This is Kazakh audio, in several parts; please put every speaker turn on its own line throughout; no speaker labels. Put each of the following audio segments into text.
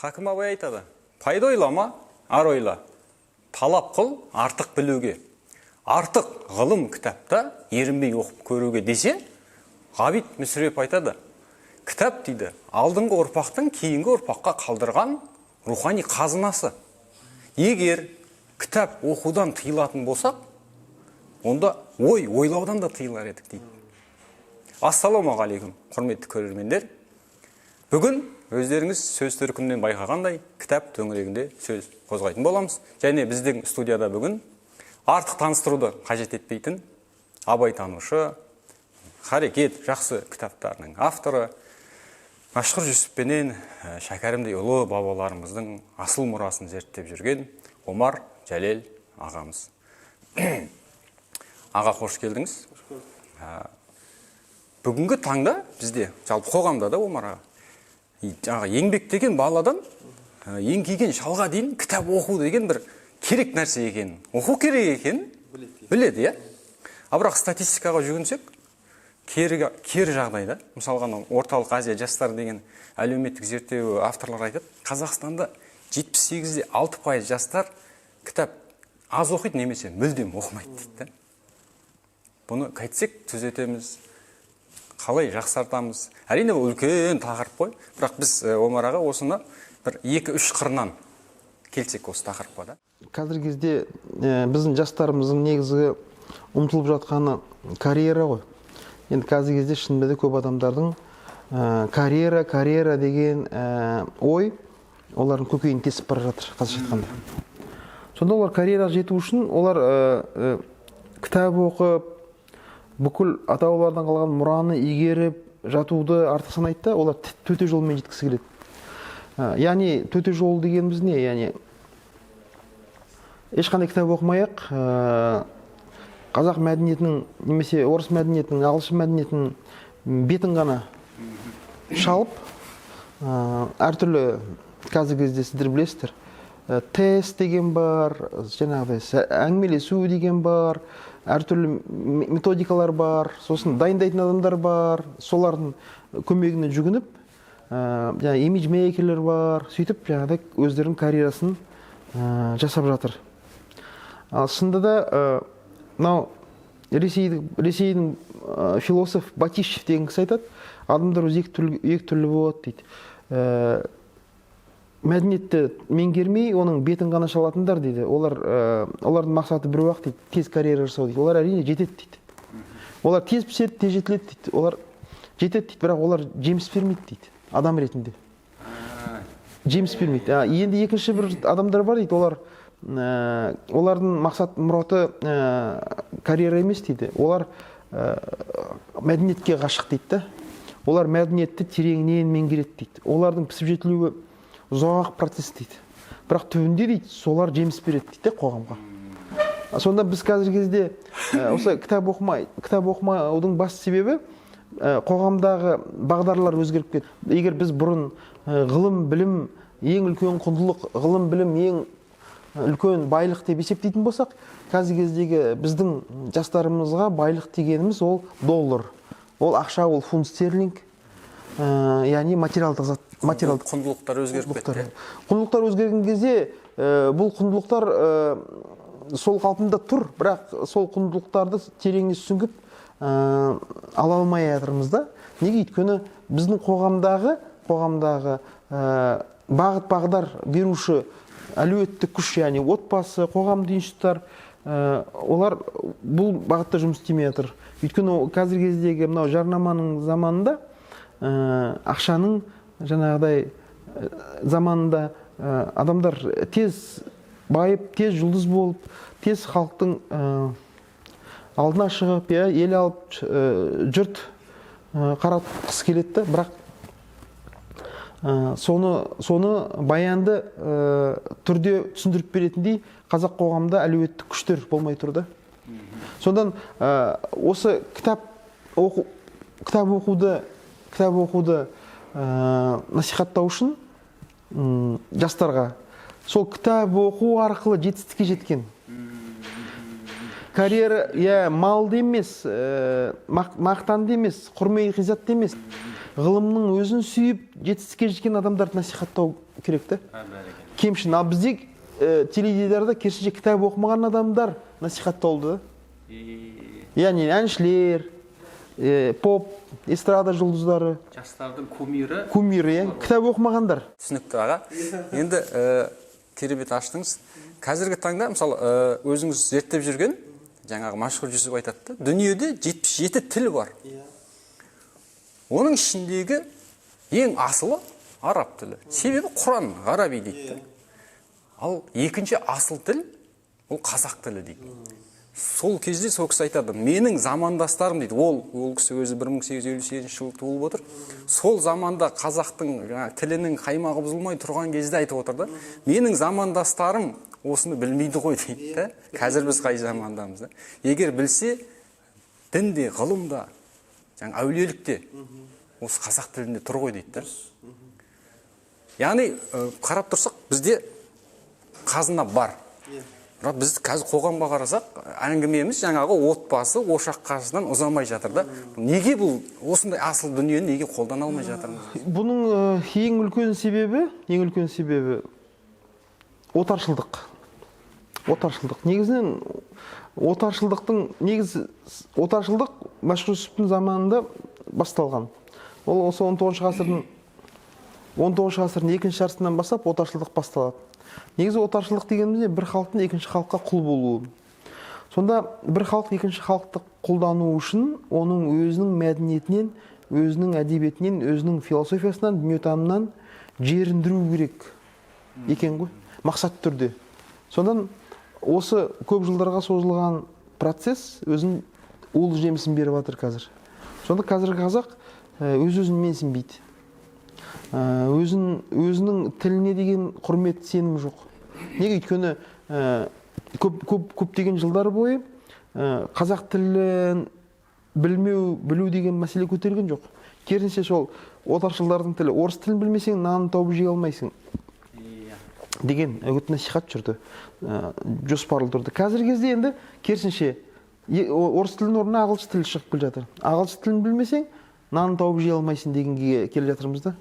Хакім Абай айтады: «Пайда ойлама, ар ойла, талап қыл артық білуге, артық ғылым кітапта ерінбей оқып көруге», – десе, Ғабит Мүсірепов айтады: «Кітап, – дейді, – алдыңғы ұрпақтың кейінгі ұрпаққа қалдырған рухани қазынасы. Егер кітап оқудан тыйылатын болсақ, онда ой ойлаудан да тыйылар едік», – дейді. Ассалаумағалейкум, құрметті көрермендер! Бүгін өздеріңіз сөз төркінінен байқағандай, кітап төңірегінде сөз қозғайтын боламыз. Және біздің студияда бүгін артық таныстыруды қажет етпейтін абайтанушы, «Харекет», «Жақсы» кітаптарының авторы, Мәшһүр Жүсіппенен Шәкәрімдей ұлы бабаларымыздың асыл мұрасын зерттеп жүрген Омар Жәлел ағамыз. Аға, қош келдіңіз! Бүгінгі таңда бізде, жалпы қоғамда да, Омар аға, жаңағы еңбектеген баладан еңкейген шалға дейін кітап оқу деген бір керек нәрсе екенін, оқу керек екенін біледі, иә. А бірақ статистикаға жүгінсек, кері жағдайда. Мысалға, анау «Орталық Азия жастары» деген әлеуметтік зерттеу авторлары айтады: Қазақстанда 78,6% жастар кітап аз оқиды немесе мүлдем оқымайды дейді да. Бұны қайтсек түзетеміз, қалай жақсартамыз? Әрине, бұл үлкен тақырып қой, бірақ біз, Омар аға, осыны бір екі үш қырынан келсек осы тақырыпқа да.
Қазіргі кезде біздің жастарымыздың негізгі ұмтылып жатқаны карьера ғой. Енді қазіргі кезде шынында да көп адамдардың карьера, карьера деген ой олардың көкейін тесіп бара жатыр, қазақша айтқанда. Сонда олар карьераға жету үшін олар кітап оқып, бүкіл ата бабалардан қалған мұраны игеріп жатуды артық санайды да, олар төте жолмен жеткісі келеді. Яғни төте жол дегеніміз не? Яғни ешқандай кітап оқымай ақ қазақ мәдениетінің немесе орыс мәдениетінің, ағылшын мәдениетінің бетін ғана шалып, әртүрлі, қазіргі кезде сіздер білесіздер, тест деген бар, жаңағыдай әңгімелесу деген бар, әртүрлі методикалар бар, сосын дайындайтын адамдар бар, солардың көмегіне жүгініп, жаңағы имиджмейкерлер бар, сөйтіп жаңағыдай өздерінің карьерасын жасап жатыр. Ал шынында да мынау Ресейдің философ Батищев деген кісі айтады: адамдар өзі екі түрлі болады дейді. Мәдениетті меңгермей, оның бетін ғана шалатындар дейді, олар олардың мақсаты біреу ақ дейді, тез карьера жасау дейді. Олар, әрине, жетеді дейді, олар тез піседі, тез жетіледі дейді, олар жетеді дейді, бірақ олар жеміс бермейді дейді, адам ретінде жеміс бермейді. Енді екінші бір адамдар бар дейді, олар олардың мақсат мұраты карьера емес дейді, олар мәдениетке ғашық дейді да, олар мәдениетті тереңінен меңгереді дейді, олардың пісіп жетілуі ұзақ процесс дейді, бірақ түбінде дейді солар жеміс береді дейді де қоғамға. Сонда біз қазіргі кезде осы кітап оқымаудың басты себебі қоғамдағы бағдарлар өзгеріп кетті. Егер біз бұрын ғылым білім ең үлкен құндылық, ғылым білім ең үлкен байлық деп есептейтін болсақ, қазіргі кездегі біздің жастарымызға байлық дегеніміз ол доллар, ол ақша, ол фунт стерлинг, яғни материалдық зат, материалдық.
Құндылықтар өзгеріп кетті.
Құндылықтар. Құндылықтар өзгерген кезде бұл құндылықтар сол қалпында тұр, бірақ сол құндылықтарды тереңіне сүңгіп ала алмай жатырмыз да. Неге? Өйткені біздің қоғамдағы бағыт бағдар беруші әлеуетті күш, яғни отбасы, қоғамдық институттар, олар бұл бағытта жұмыс істемей жатыр. Өйткені қазіргі кездегі мынау жарнаманың заманында, ақшаның жаңағыдай заманында адамдар тез байып, тез жұлдыз болып, тез халықтың алдына шығып, иә, ел алып, жұрт қаратқысы келеді да. Бірақ соны баянды түрде түсіндіріп беретіндей қазақ қоғамында әлеуетті күштер болмай тұр да. Содан осы кітап оқуды насихаттау үшін жастарға сол кітап оқу арқылы жетістікке жеткен карьера, иә, малды емес, мақтанды емес, құрмет ғизатты емес. Ғылымның өзін сүйіп, жетістікке жеткен адамдарды насихаттау керек та. Кемшін. Ал бізде теледидарда керісінше кітап оқымаған адамдар насихатталды. Яғни әншілер, поп, эстрада жұлдыздары.
Жастардың кумирі.
Кумирі, иә. Кітап оқымағандар.
Түсінікті, аға. Енді керемет аштыңыз. Қазіргі таңда, мысалы, өзіңіз зерттеп жүрген жаңағы Мәшһүр Жүсіп айтады да, дүниеде 77 тіл бар. Оның ішіндегі ең асылы араб тілі. Себебі Құран араби дейді. Ал екінші асыл тіл ол қазақ тілі дейді. Сол кезде сол кісі айтады, менің замандастарым дейді, ол кісі өзі 1858 жылы туылып отыр. Сол заманда қазақтың тілінің қаймағы бұзылмай тұрған кезде айтып отыр да, менің замандастарым осыны білмейді ғой дейді да. Қазір біз қай замандамыз да? Егер білсе, дін де, ғылым да, жаңа әулиелік те осы қазақ тілінде тұр ғой дейді да. Яғни қарап тұрсақ, бізде қазына бар. Бірақ біз қазір қоғамға қарасақ, әңгімеміз жаңағы отбасы ошақ қасынан ұзамай жатыр да. Неге бұл осындай асыл дүниені неге қолдана алмай жатырмыз?
Бұның ең үлкен себебі отаршылдық. Отаршылдық. Негізінен отаршылдықтың негізі отаршылдық Мәшһүр Жүсіптің заманында басталған. Ол осы 19 ғасырдың екінші жартысынан бастап отаршылдық басталады. Негізі отаршылдық дегеніміз не? Бір халықтың екінші халыққа құл болуы. Сонда бір халық екінші халықты қолдану үшін оның өзінің мәдениетінен, өзінің әдебиетінен, өзінің философиясынан, дүниетанымынан жеріндіру керек екен ғой, мақсатты түрде. Сондан осы көп жылдарға созылған процесс өзінің улы жемісін беріп жатыр қазір. Сонда қазіргі қазақ өз-өзін менсінбейді. Өзінің тіліне деген құрмет, сенім жоқ. Неге? Өйткені көптеген жылдар бойы қазақ тілін білмеу, білу деген мәселе көтерген жоқ. Керісінше сол отаршылдардың тілі, орыс тілін білмесең нанын тауып жей алмайсың деген үгіт насихат жүрді, жоспарлы түрде. Қазіргі кезде енді керісінше орыс тілінің орнына ағылшын тілі шығып келе жатыр. Ағылшын тілін білмесең нанын тауып жей алмайсың дегенге келе жатырмыз да.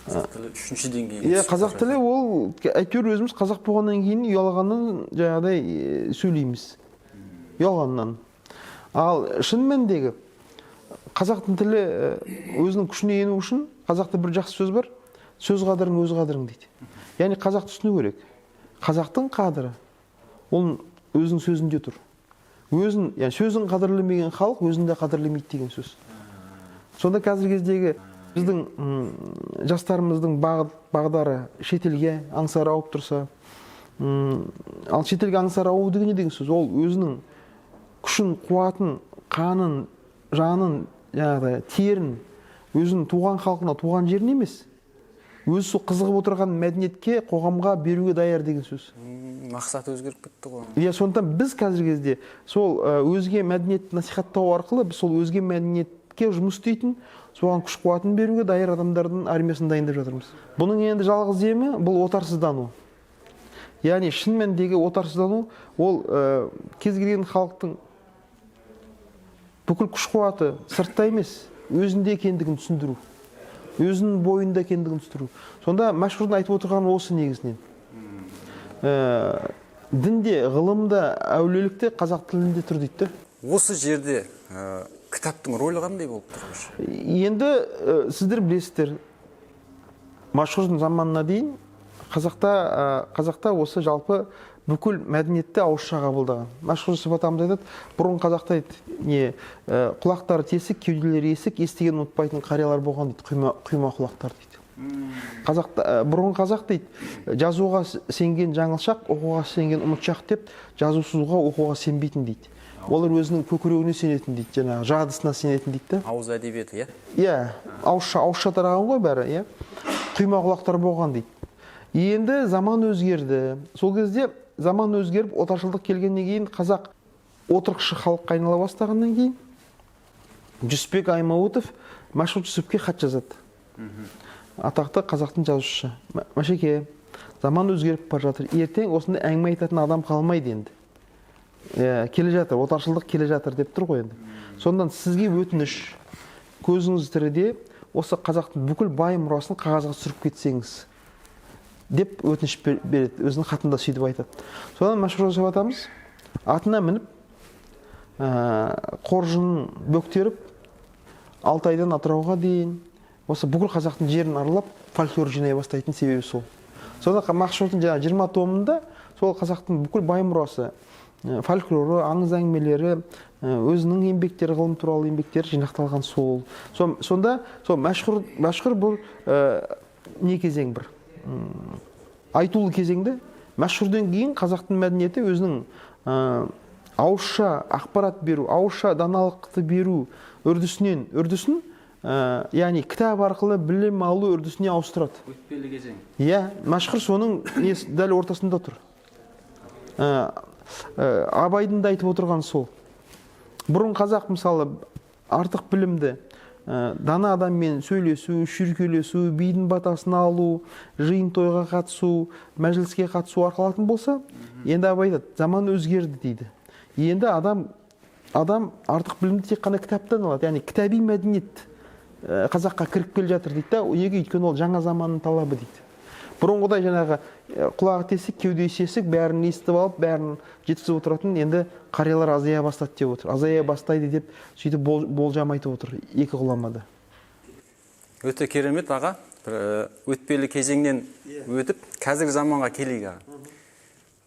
Қазақ тілі үшінші деңгейге.
Иә, қазақ тілі ол әйтеуір өзіміз қазақ болғаннан кейін ұялғаннан жаңағыдай сөйлейміз. Ұялғаннан. Ал шын мәніндегі қазақтың тілі өзінің күшіне ену үшін қазақта бір жақсы сөз бар. Сөз қадірің өз қадірің дейді. Яғни қазақ түсіну керек. Қазақтың қадірі ол өзінің сөзінде тұр. Өзін, яғни сөзін қадірлемеген халық өзін де қадірлемейді деген сөз. Сонда қазіргі кездегі біздің жастарымыздың бағдары шетелге аңсары ауып тұрса, ал шетелге аңсары ауу деген не деген сөз? Ол өзінің күшін, қуатын, қанын, жанын, жаңағыдай терін өзінің туған халқына, туған жеріне емес, өзі сол қызығып отырған мәдениетке, қоғамға беруге даяр деген сөз.
Мақсаты өзгеріп кетті ғой.
Иә, сондықтан біз қазіргі кезде сол өзге мәдениетті насихаттау арқылы біз сол өзге мәдениетке жұмыс істейтін, соған күш қуатын беруге даяр адамдардың армиясын дайындап жатырмыз. Бұның енді жалғыз емі бұл отарсыздану. Яғни шын мәніндегі отарсыздану ол кез келген халықтың бүкіл күш қуаты сыртта емес, өзінде екендігін түсіндіру. Өзінің бойында екендігін түсіндіру. Сонда Мәшһүрдің айтып отырғаны осы негізінен. Дінде, ғылымда, әулиелікте қазақ тілінде тұр дейді.
Осы жерде кітаптың рөлі қандай болып тұр?
Енді сіздер білесіздер, Мәшһүрдің заманына дейін қазақта осы жалпы бүкіл мәдениетті ауызша қабылдаған. Мәшһүр Жүсіп атамыз айтады, бұрын қазақта не құлақтары тесік, кеуделері есік, естіген ұмытпайтын қариялар болған дейді, құйма құлақтар дейді. Бұрын қазақ дейді, жазуға сенген жаңылшақ, оқуға сенген ұмытшақ деп, жазусызға оқуға сенбейтін дейді. Олар өзінің көкірегіне сенетін дейді, жаңағы жадысына сенетін дейді.
Ауыз әдебиеті, иә?
Иә, ауызша тараған ғой бәрі, иә. Құйма құлақтар болған дейді. Енді заман өзгерді. Сол кезде заман өзгеріп, отаршылдық келгеннен кейін қазақ отырықшы халыққа айнала бастағаннан кейін Жүсіпбек Аймауытов Мәшһүр Жүсіпке хат жазады. Атақты қазақтың жазушысы. Мәшеке, заман өзгеріп бара жатыр. Ертең осындай әңгіме айтатын адам қалмайды енді. Келе жатыр, отаршылдық келе жатыр деп тұр ғой енді. Сондан сізге өтініш, көзіңіз тіріде осы қазақтың бүкіл бай мұрасын қағазға түсіріп кетсеңіз деп өтініш береді. Өзінің хатында сөйтіп айтады. Содан Мәшһүр Жүсіп атамыз атына мініп, қоржынын бөктеріп, Алтайдан Атырауға дейін осы бүкіл қазақтың жерін аралап фольклор жинай бастайтын себебі сол. Сонда Мәшһүрдің жаңағы 20 томында сол қазақтың бүкіл бай мұрасы, фольклоры, аңыз әңгімелері, өзінің еңбектері, ғылым туралы еңбектері жинақталған сол. Сонда сол Мәшһүр бұл не кезең бір айтулы кезеңді. Мәшһүрден кейін қазақтың мәдениеті өзінің ауызша ақпарат беру, ауызша даналықты беру үрдісін, яғни кітап арқылы білім алу үрдісіне ауыстырады.
Өтпелі кезең.
Иә, Мәшһүр соның дәл ортасында тұр. Абайдың да айтып отырған сол. Бұрын қазақ мысалы артық білімді, дана адаммен сөйлесу, шүйіркелесу, бидің батасын алу, жиын тойға қатысу, мәжіліске қатысу арқылы алатын болса, енді Абай айтады, заман өзгерді дейді. Енді адам артық білімді тек қана кітаптан алады, яғни кітаби мәдениет қазаққа кіріп келе жатыр дейді да. Неге? Өйткені ол жаңа заманның талабы дейді. Бұрынғыдай жаңағы құлағы тесік, кеудесі есік, бәрін естіп алып, бәрін жеткізіп отыратын енді қариялар азая бастады деп отыр. Азая бастайды деп сөйтіп болжам айтып отыр екі ғұламада.
Өте керемет аға. Бір өтпелі кезеңнен өтіп, қазіргі заманға келейік аға.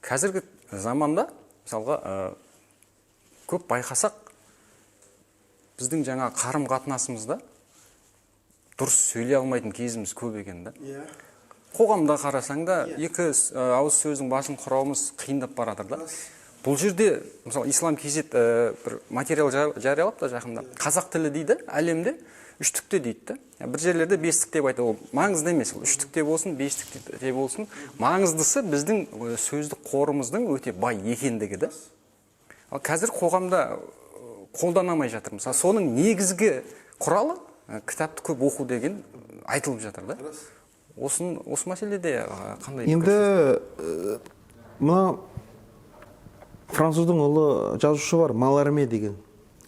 Қазіргі заманда мысалға көп байқасақ, біздің жаңа қарым-қатынасымызда дұрыс сөйлей алмайтын кезіміз көп екен да. Қоғамда қарасаң да, екі ауыз сөздің басын құрауымыз қиындап баратыр да. Бұл жерде, мысалы, Ислам Кизет бір материал жариялап та жақында. Қазақ тілі дейді, әлемде үштікте дейді да. Бір жерлерде бестік деп айтады. Ол маңызды емес, ол үштікте болсын, бестікте болсын. Маңыздысы біздің сөздік қорымыздың өте бай екендігі да. Ал қазір қоғамда қолданамай жатыр. Мысалы, соның негізгі құралы кітапты көп оқу деген айтылып жатыр да. Осы мәселеде қандай
Енді мына француздың ұлы жазушы бар, Маларме деген.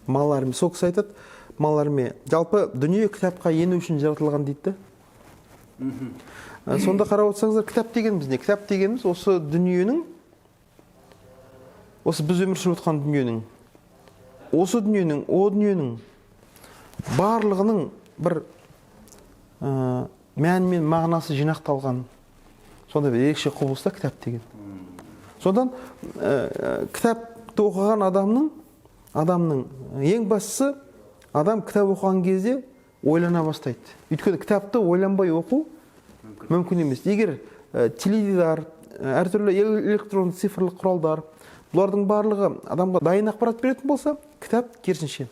Маларме, сол кісі айтады, Маларме, жалпы дүние кітапқа ену үшін жаратылған дейді да. Сонда қарап отырсаңыздар, кітап дегеніміз не? Кітап дегеніміз осы дүниенің, осы біз өмір сүріп отырған дүниенің, осы дүниенің, о дүниенің барлығының бір мәні мен мағынасы жинақталған сондай бір ерекше құбылыс та кітап деген. Содан кітапты оқыған адамның ең бастысы, адам кітап оқыған кезде ойлана бастайды. Өйткені кітапты ойланбай оқу мүмкін емес. Егер теледидар, әртүрлі электронды цифрлық құралдар, бұлардың барлығы адамға дайын ақпарат беретін болса, кітап керісінше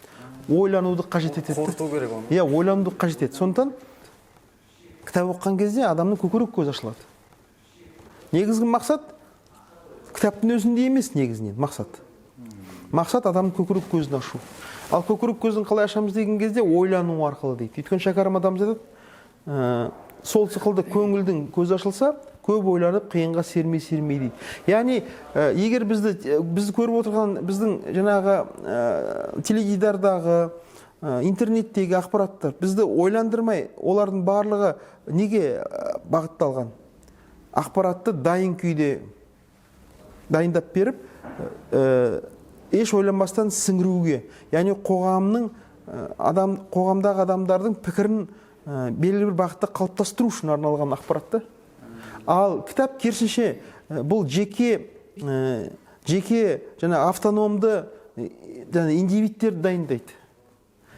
ойлануды қажет етеді.
Қорыту керек оны.
Иә, ойлануды қажет етеді. Сондықтан кітап оқыған кезде адамның көкірек көзі ашылады. Негізгі мақсат кітаптың өзінде емес, негізінен мақсат. Мақсат адамның көкірек көзін ашу. Ал көкірек көзін қалай ашамыз деген кезде ойлану арқылы дейді. Өйткені Шәкәрім атамыз айтады, сол сықылды көңілдің көзі ашылса, көп ойланып қиынға сермей сермей дейді. Яғни, егер бізді көріп отырған біздің жаңағы теледидардағы, интернеттегі ақпараттар бізді ойландырмай, олардың барлығы неге бағытталған? Ақпаратты дайын күйде дайындап беріп, еш ойланбастан сіңіруге, яғни қоғамның, қоғамдағы адамдардың пікірін белгілі бір бағытта қалыптастыру үшін арналған ақпаратты. Ал кітап керісінше, бұл жеке жаңа автономды жаңа индивидтерді дайындайды.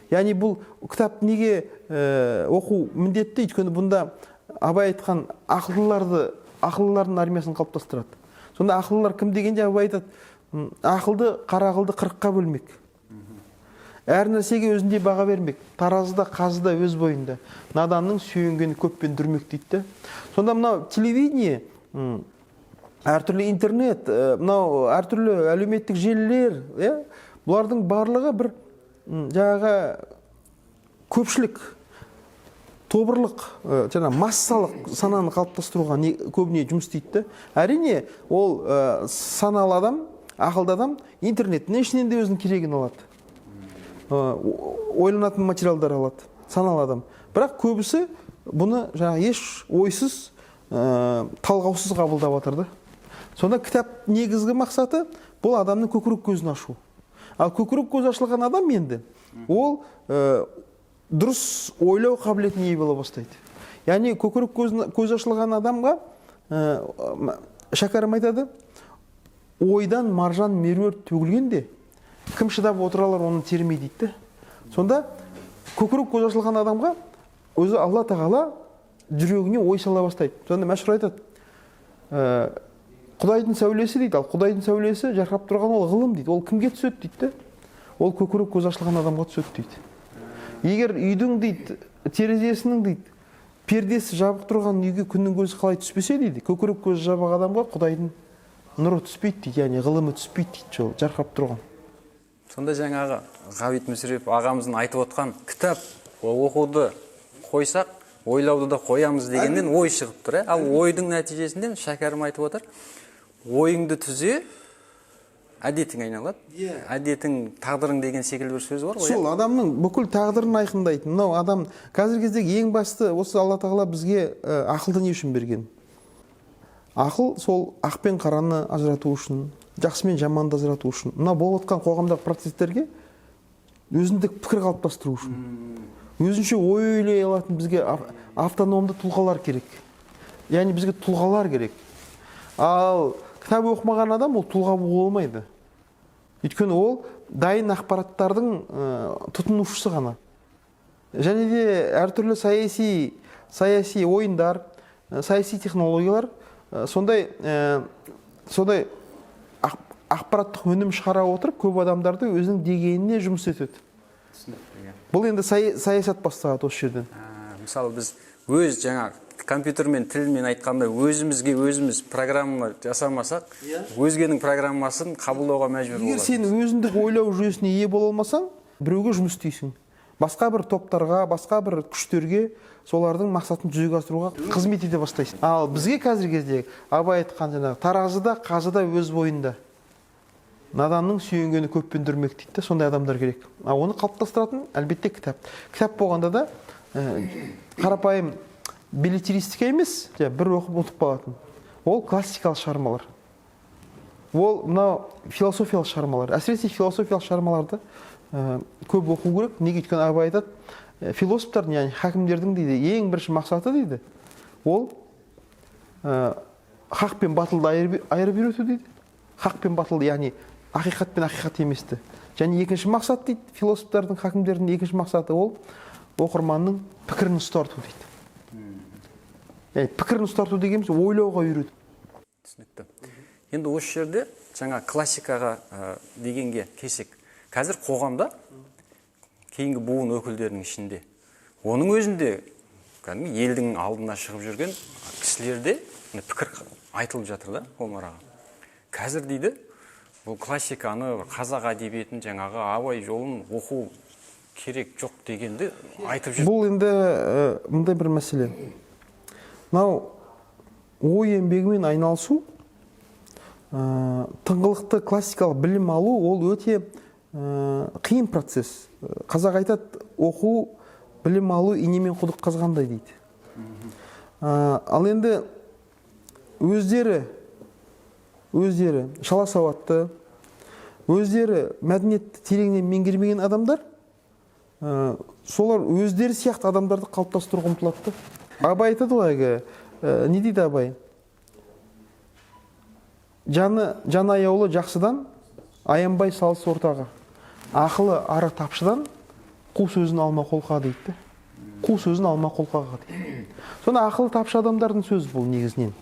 Яғни бұл кітап неге оқу міндетті? Өйткені бұнда Абай айтқан ақылдылардың армиясын қалыптастырады. Сонда ақылдылар кім дегенде Абай айтады, ақылды қара ақылды 40-қа бөлмек. Әр нәрсеге өзіндей баға бермек. Таразыда, қазыда өз бойында. Наданның сүйенгені көппен дүрмек дейді. Сонда мынау телевидение, әртүрлі интернет, мынау әртүрлі әлеуметтік желілер, бұлардың барлығы бір жаңағы көпшілік, тобырлық, жаңа массалық сананы қалыптастыруға көбіне жұмыс істейді. Әрине, ол саналы адам, ақылды адам интернеттің ішінен де өзінің керегін алады. Ойланатын материалдар алады. Саналы адам. Бірақ көбісі бұны жаңағы еш ойсыз, талғаусыз қабылдап жатыр да. Сонда кітап негізгі мақсаты бұл адамның көкірек көзін ашу. Ал көкірек көзі ашылған адам енді ол дұрыс ойлау қабілетіне ие бола бастайды. Яғни көкірек көзі ашылған адамға Шәкәрім айтады, ойдан маржан меруерт төгілгенде кім шыдап отыра алар оны термей дейді. Сонда көкірек көзі ашылған адамға өзі Алла тағала жүрегіне ой сала бастайды. Сонда Мәшһүр айтады, Құдайдың сәулесі дейді, ал Құдайдың сәулесі жарқырап тұрған ол ғылым дейді. Ол кімге түседі дейді? Ол көкірек көзі ашылған адамға түседі дейді. Егер үйдің дейді, терезесінің дейді, пердесі жабық тұрған үйге күннің көзі қалай түспесе дейді, көкірек көзі жабық адамға Құдайдың нұры түспейді дейді, яғни ғылымы түспейді дейді, сол жарқырап тұрған.
Сонда жаңағы Ғабит Мүсірепов ағамыздың айтып отқан кітап оқуды қойсақ, ойлауды да қоямыз дегеннен ой шығып тұр. Ал ойдың нәтижесінде Шәкәрім айтып отыр, ойыңды түзе, әдетің айналады. Әдетің тағдырың деген секілді бір сөз бар ғой.
Сол адамның бүкіл тағдырын айқындайтын. Мынау адам қазіргі кездегі ең басты осы Алла тағала бізге ақылды не үшін берген? Ақыл сол ақ пен қараны ажырату үшін, жақсы мен жаманды ажырату үшін. Мына болып жатқан қоғамдағы процестерге өзіндік пікір қалыптастыру үшін. Өзінше ой ойлай алатын бізге автономды тұлғалар керек. Яғни бізге тұлғалар керек. Ал кітап оқымаған адам ол тұлға бола алмайды. Өйткені ол дайын ақпараттардың тұтынушысы ғана. Және де әртүрлі саяси ойындар, саяси технологиялар, сондай ақпараттық өнім шығара отырып, көп адамдарды өзінің дегеніне жұмыс етеді.
Түсінікті.
Бұл енді саясат басталады осы жерден.
Мысалы біз өз жаңа компьютермен тілмен айтқанда өзімізге өзіміз программа жасамасақ, өзгенің программасын қабылдауға мәжбүр
Егер
боламыз.
сен өзіндік ойлау жүйесіне ие бола алмасаң, біреуге жұмыс істейсің. Басқа бір топтарға, басқа бір күштерге солардың мақсатын жүзеге асыруға қызмет ете бастайсың. Ал бізге қазіргі кезде Абай айтқан жаңағы таразыда, қазыда өз бойында. Наданның сүйенгені көппен дүрмек дейді де, сондай адамдар керек. Ал оны қалыптастыратын әлбетте кітап. Кітап болғанда да қарапайым беллетристика емес, бір оқып ұмытып қалатын. Ол классикалық шығармалар. Ол мынау философиялық шығармалар. Әсіресе философиялық шығармаларды көп оқу керек. Неге? Өйткені Абай айтады, философтардың, яғни хакімдердің дейді, ең бірінші мақсаты дейді, ол хақ пен батылды айырып үйрету дейді. Хақ пен батылды, яғни ақиқат пен ақиқат еместі. Және екінші мақсат дейді, философтардың, хакімдердің екінші мақсаты ол оқырманның пікірін ұстарту дейді. Яғни пікірін ұстарту дегеніміз ойлауға үйрету.
Түсінікті. Енді осы жерде жаңа классикаға дегенге келсек, қазір қоғамда кейінгі буын өкілдерінің ішінде, оның өзінде кәдімгі елдің алдына шығып жүрген кісілерде пікір айтылып жатыр да, Омар аға. Қазір дейді, бұл классиканы, қазақ әдебиетін, жаңағы Абай жолын оқу керек жоқ дегенді айтып жүр.
Бұл енді мындай бір мәселе. Мынау ой еңбегімен айналысу, тыңғылықты классикалық білім алу ол өте қиын процесс. Қазақ айтады, оқу, білім алу инемен құдық қазғандай дейді. Ал енді өздері шала сауатты, өздері мәдениетті тереңнен меңгермеген адамдар, солар өздері сияқты адамдарды қалыптастыруға ұмтылады. Абай айтады ғой әлгі, не дейді Абай? Жаны аяулы жақсыдан, аянбай салыс ортаға. Ақылы ары тапшыдан, қу сөзін алма қолқа дейді. Қу сөзін алма қолқаға дейді. Сонда ақылы тапшы адамдардың сөзі бұл негізінен.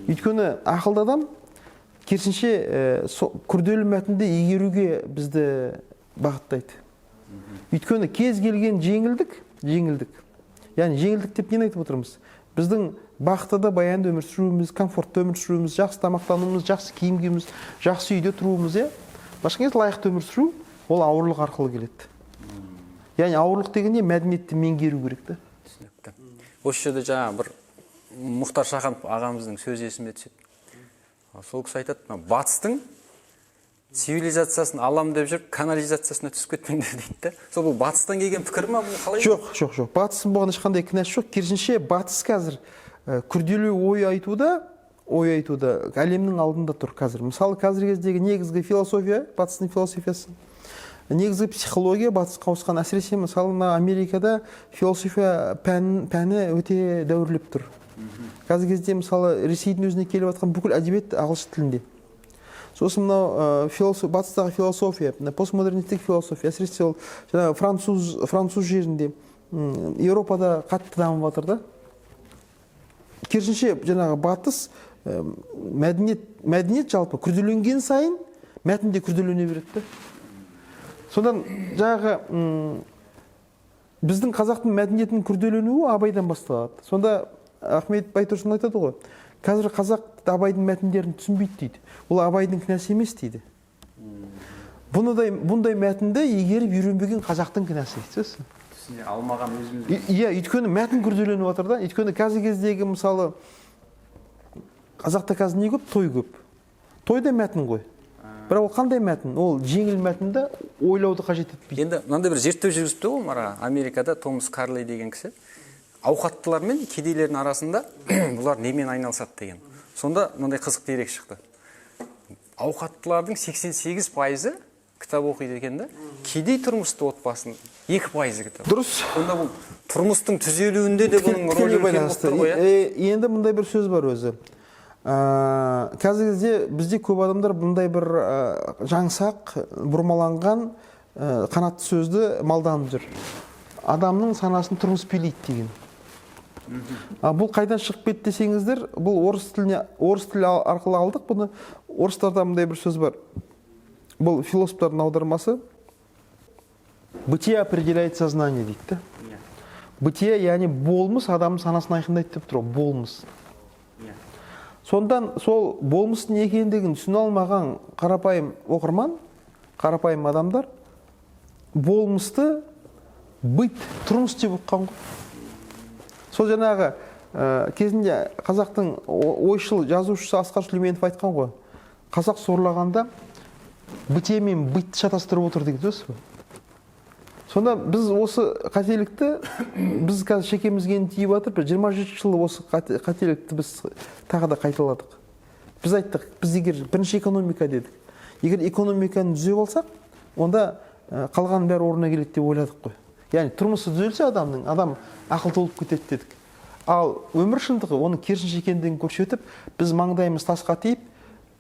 Өйткені ақылды адам керісінше күрделі мәтінді игеруге бізді бағыттайды. Өйткені кез келген жеңілдік. Яғни жеңілдік деп нені айтып отырмыз? Біздің бақытты да баянды өмір сүруіміз, комфортты өмір сүруіміз, жақсы тамақтануымыз, жақсы киім киюіміз, жақсы үйде тұруымыз, иә? Басқа кезде лайықты өмір сүру ол ауырлық арқылы келеді. Яғни ауырлық деген не? Мәдениетті меңгеру керек та.
Түсінікті. Осы жерде жаңа бір Мұхтар Шаханов ағамыздың сөзі есіме түседі. Сол кісі айтады, мына батыстың Цивилизациясын алам деп жүріп, канализациясына түсіп кетпеңдер дейді да. Сол бұл батыстан келген пікір ма, бұл қалай?
Жоқ, жоқ, жоқ, батыстың бұған ешқандай кінәсі жоқ. Керісінше, батыс қазір күрделі ой айтуда әлемнің алдында тұр қазір. Мысалы, қазіргі кездегі негізгі философия, батыстың философиясы, негізгі психология батысқа ауысқан. Әсіресе, мысалы, мына Америкада философия пәні өте дәуірлеп тұр қазіргі кезде. Мысалы, Ресейдің өзіне келіп жатқан бүкіл әдебиет ағылшын тілінде. Сосын мынау батыстағы философия, мына постмодернистік философия, әсіресе ол жаңағы француз жерінде, Еуропада қатты дамып жатыр да. Керісінше, жаңағы батыс мәдениет жалпы күрделенген сайын мәтін де күрделене береді да. Содан жаңағы біздің қазақтың мәдениетінің күрделенуі Абайдан басталады. Сонда Ахмет Байтұрсынұлы айтады ғой: «Қазір қазақ Абайдың мәтіндерін түсінбейді», – дейді. «Ол Абайдың кінәсі емес, – дейді. – Бұндай мәтінді игеріп үйренбеген қазақтың кінәсі», – дейді.
Түсіне алмаған өзіміз.
Иә, өйткені мәтін күрделеніп жатыр да. Өйткені қазіргі кездегі, мысалы, қазақта қазір не көп? Той көп. Той да мәтін ғой, бірақ ол қандай мәтін? Ол жеңіл мәтін да, ойлауды қажет етпейді.
Енді мынандай бір зерттеу жүргізіпті ғой, Омар аға, Америкада Томас Карлей деген кісі ауқаттылар мен кедейлердің арасында бұлар немен айналысады деген. Сонда мынандай қызық дерек шықты: ауқаттылардың 88%-ы кітап оқиды екен да, кедей тұрмысты отбасының 2%-ы кітап. Сонда бұл тұрмыстың түзелуінде де бұның рөлі
Тікелей
үлкен болып
байланысты.
тұр ғой, иә?
Енді мындай бір сөз бар өзі. Қазіргі кезде бізде көп адамдар бұндай бір жаңсақ, бұрмаланған, қанатты сөзді малданып жүр: «Адамның санасын тұрмыс билейді» деген. А бұл қайдан шығып кетті десеңіздер, бұл орыс тіліне, орыс тілі арқылы алдық бұны. Орыстарда мындай бір сөз бар, бұл философтардың аудармасы: «Бытие определяет сознание» дейді да. Бытие, яғни болмыс, адамның санасын айқындайды деп тұр ғой, болмыс. Сондан сол болмыстың не екендігін түсіне алмаған қарапайым оқырман, қарапайым адамдар болмысты быт, тұрмыс деп ұққан ғой. Сол жаңағы кезінде қазақтың ойшыл жазушысы Асқар Сүлейменов айтқан ғой: «Қазақ сорлағанда бытие мен бытты шатастырып отыр» деген сөз ғой. Сонда біз осы қателікті, біз қазір шекемізге тиіп жатыр. Бір 27 жыл осы қателікті біз тағы да қайталадық. Біз айттық, біз егер бірінші экономика дедік, егер экономиканы түзеп алсақ, онда қалғанның бәрі орнына келеді деп ойладық қой. Яғни тұрмысы түзелсе адамның, адам ақылды болып кетеді дедік. Ал өмір шындығы оның керісінше екендігін көрсетіп, біз маңдайымыз тасқа тиіп,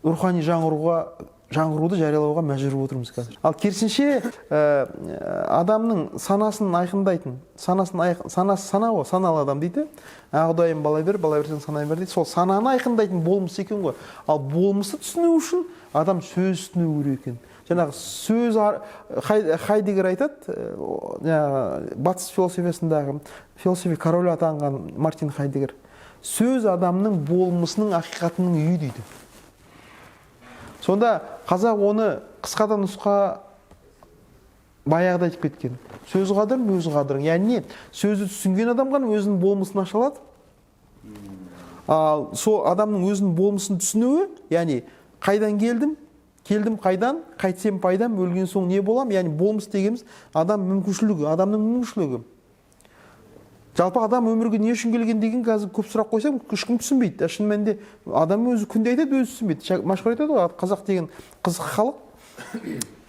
рухани жаңғыруды жариялауға мәжбүр болып отырмыз қазір. Ал керісінше, адамның санасын айқындайтын санасын санасы, сана ғой, саналы адам дейді. «А, құдайым, бала бер, бала берсең, санай бер» дейді. Сол сананы айқындайтын болмыс екен ғой. Ал болмысты түсіну үшін адам сөз түсіну керек екен. Жаңағы сөз Хайдеггер айтады, жаңағы батыс философиясындағы философия королі атанған Мартин Хайдеггер: «Сөз – адамның болмысының, ақиқатының үйі», – дейді. Сонда қазақ оны қысқа да нұсқа баяғыда айтып кеткен: «Сөз қадірің – өз қадірің». Яғни не? Сөзді түсінген адам ғана өзінің болмысын аша алады. Ал сол адамның өзінің болмысын түсінуі, яғни қайдан келдім, келдім қайдан, қайтсем пайдам, өлген соң не болам? Яғни болмыс дегеніміз – адам мүмкіншілігі, адамның мүмкіншілігі. Жалпы адам өмірге не үшін келген деген қазір көп сұрақ қойсам, ешкім түсінбейді. Шын мәнінде адам өзі күнде айтады, өзі түсінбейді. Мәшһүр айтады ғой, қазақ деген қызық халық,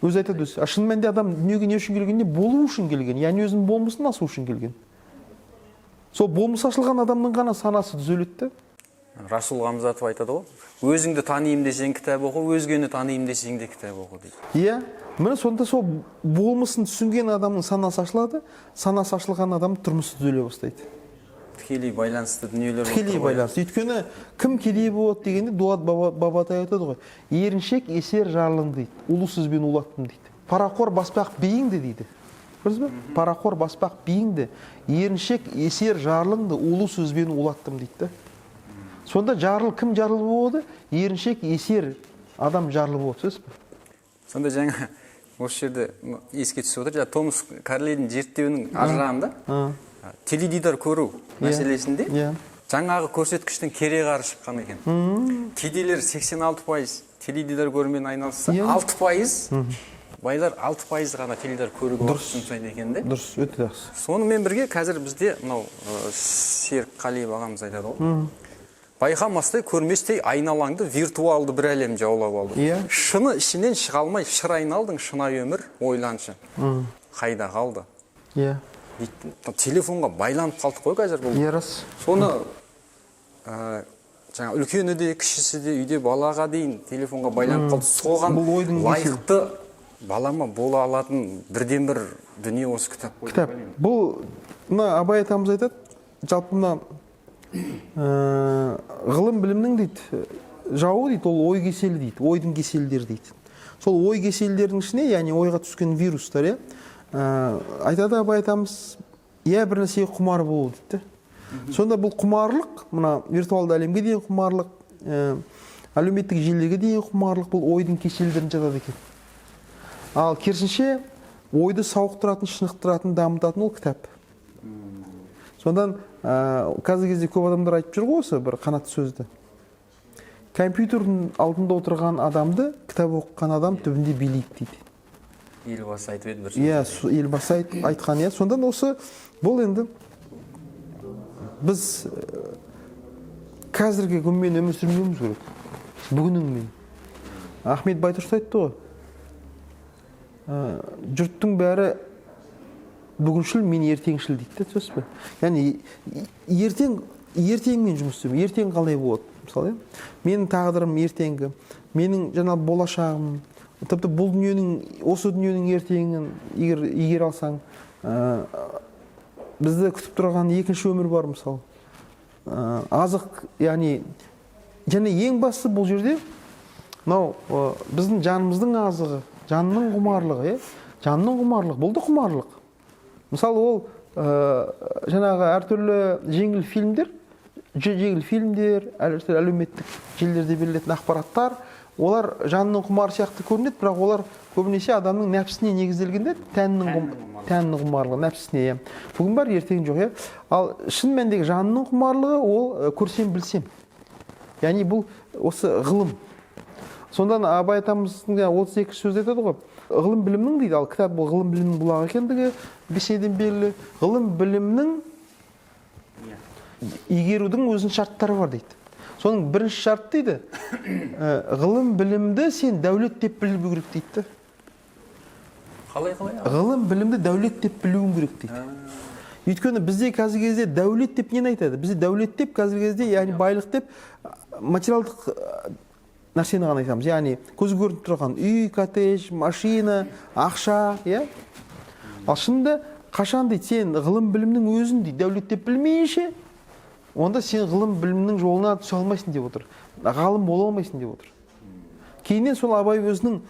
өзі айтады өзі. А шын мәнінде адам дүниеге не үшін келгенде, болу үшін келген, яғни өзінің болмысын асу үшін келген. Сол болмысы ашылған адамның ғана санасы түзеледі да.
Расул Ғамзатов айтады ғой: «Өзіңді танимын десең, кітап оқы, өзгені танимын десең де, кітап оқы», – дейді.
Иә, міне, сонда сол болмысын түсінген адамның санасы ашылады, санасы ашылған адам тұрмысы түзеле бастайды.
Тікелей байланысты дүниелер болып
Тікелей
тұр ғой.
байланысты. Өйткені кім кедей болады дегенде, Дулат Бабатай айтады ғой: «Еріншек, есер жарлың, – дейді, – улы сөзбен улаттым», – дейді. «Парақор, баспақ биіңді», – дейді. Көрдіңіз бе? «Парақор, баспақ биіңді, еріншек, есер жарлыңды улы сөзбен улаттым», – дейді да. Сонда жарлы кім жарлы болады? Еріншек, есер адам жарлы болады, түсінесіз бе?
Сонда жаңа осы жерде еске түсіп отыр, жаңа Томас Карлейдің зерттеуінің ар жағында теледидар көру мәселесінде жаңағы көрсеткіштің кереғары шыққан екен. Кедейлер 86% Теледидар көрумен айналысса, 6%, байлар 6% ғана теледидар көруге уақыт жұмсайды екен де.
Дұрыс, өте жақсы.
Сонымен бірге қазір бізде мынау Серік Қалиев ағамыз айтады ғой, байқамастай, көрместей айналаңды виртуалды бір әлем жаулап алды. Шыны ішінен шыға алмай шыр айналдың, шынайы өмір, ойланшы, қайда қалды дейді. Телефонға байланып қалдық қой қазір бұл.
Иә, рас.
Соны жаңа үлкені де, кішісі де, үйде балаға дейін телефонға байланып қалды. Соған
Бұл ойдың
лайықты балама бола алатын бірден бір дүние осы кітап қой.
Кітап. Бұл мына Абай атамыз айтады, жалпы мына ғылым білімнің дейді жауы дейді, ол ой кеселі дейді, ойдың кеселдері дейді. Сол ой кеселдерінің ішіне, яғни ойға түскен вирустар, иә, айтады Абай атамыз, иә, бір нәрсеге құмар болу дейді. Сонда бұл құмарлық, мына виртуалды әлемге деген құмарлық, әлеуметтік желілерге деген құмарлық, бұл ойдың кеселдеріне жатады екен. Ал керісінше, ойды сауықтыратын, шынықтыратын, дамытатын ол кітап. Сондан қазіргі кезде көп адамдар айтып жүр ғой осы бір қанатты сөзді. Компьютердің алдында отырған адамды кітап оқыған адам түбінде билейді дейді.
Елбасы айтып еді бір
Иә, Елбасы айтқан, иә. Сондан осы бұл енді біз қазіргі күнмен өмір сүрмеуіміз керек. Бүгініңмен. Ахмет Байтұрсынов айтты ғой. Жұрттың бәрі бүгіншіл, мен ертеңшіл дейді де, түсінесіз бе? Яғни ертеңмен жұмыс істеу, ертең қалай болады, мысалы, иә? Менің тағдырым ертеңгі, менің жаңа болашағым, тіпті бұл дүниенің, осы дүниенің ертеңін егер алсаң, бізді күтіп тұрған екінші өмір бар, мысалы. Азық, яғни, және ең бастысы бұл жерде мынау, біздің жанымыздың азығы, жанның құмарлығы, иә? Жанның құмарлығы, бұл да құмарлық. Мысалы, ол жаңағы әртүрлі жеңіл фильмдер, жеңіл фильмдер, әртүрлі әлеуметтік желілерде берілетін ақпараттар, олар жанның құмары сияқты көрінеді, бірақ олар көбінесе адамның нәпсісіне негізделгенде, тәннің құмарлығы, нәпсісіне, иә. Бүгін бар, ертең жоқ, иә. Ал шын мәніндегі жанның құмарлығы ол көрсем білсем. Яғни бұл осы ғылым. Сондан Абай атамыздың жаңа 32 сөзде айтады ғой, ғылым білімнің дейді, ал кітап бұл ғылым білімнің бұлағы екендігі бесенеден белгілі. Ғылым білімнің игерудің өзінің шарттары бар дейді. Соның бірінші шарты дейді, ғылым білімді сен дәулет деп білу керек дейді.
Қалай, қалай?
Ғылым білімді дәулет деп білуің керек дейді. Өйткені бізде қазіргі кезде дәулет деп нені айтады? Бізде дәулет деп қазіргі кезде, яғни байлық деп материалдық нәрсені ғана айтамыз. Яғни көзге көрініп тұрған үй, коттедж, машина, ақша, иә? Ал шынында қашан дейді сен ғылым білімнің өзін дейді дәулет деп білмейінше, онда сен ғылым білімнің жолына түсе алмайсың деп отыр. Ғалым бола алмайсың деп отыр. Кейіннен сол Абай өзінің